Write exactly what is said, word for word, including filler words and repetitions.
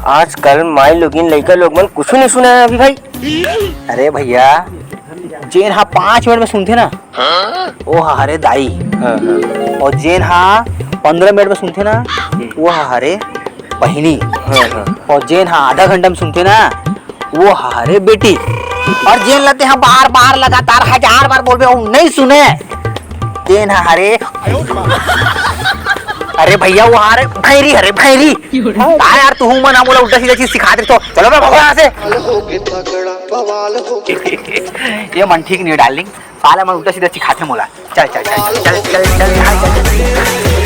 आजकल माई लोगिन लइका लोग मन कुछु नहीं सुने हे अभी भाई। अरे भैया, जेन हा पाँच मिनट में सुनथे ना, वो हा हरे दाई। हाँ, हाँ। और जेन हा पंद्रह मिनट में सुनथे ना, वो हा हरे बहिनी। हाँ, हाँ। और जेन हा आधा घंटा में सुनथे ना, वो हा हरे बेटी। और जेन ला तेहा बार बार लगातार हजार बार बोलबे, वो नहीं सुने, तेन हा हरे। अरे भैया, वो हरे भैरी, हरे भैरी। का यार, तू मन मोला उल्टा सीधा चीज सिखात रहिथो। चलो बे भगवान से। ये मन ठीक नहीं है डार्लिंग, साला मन उल्टा सीधा सिखाथे मोला। चल चल चल चल चल चल, चल।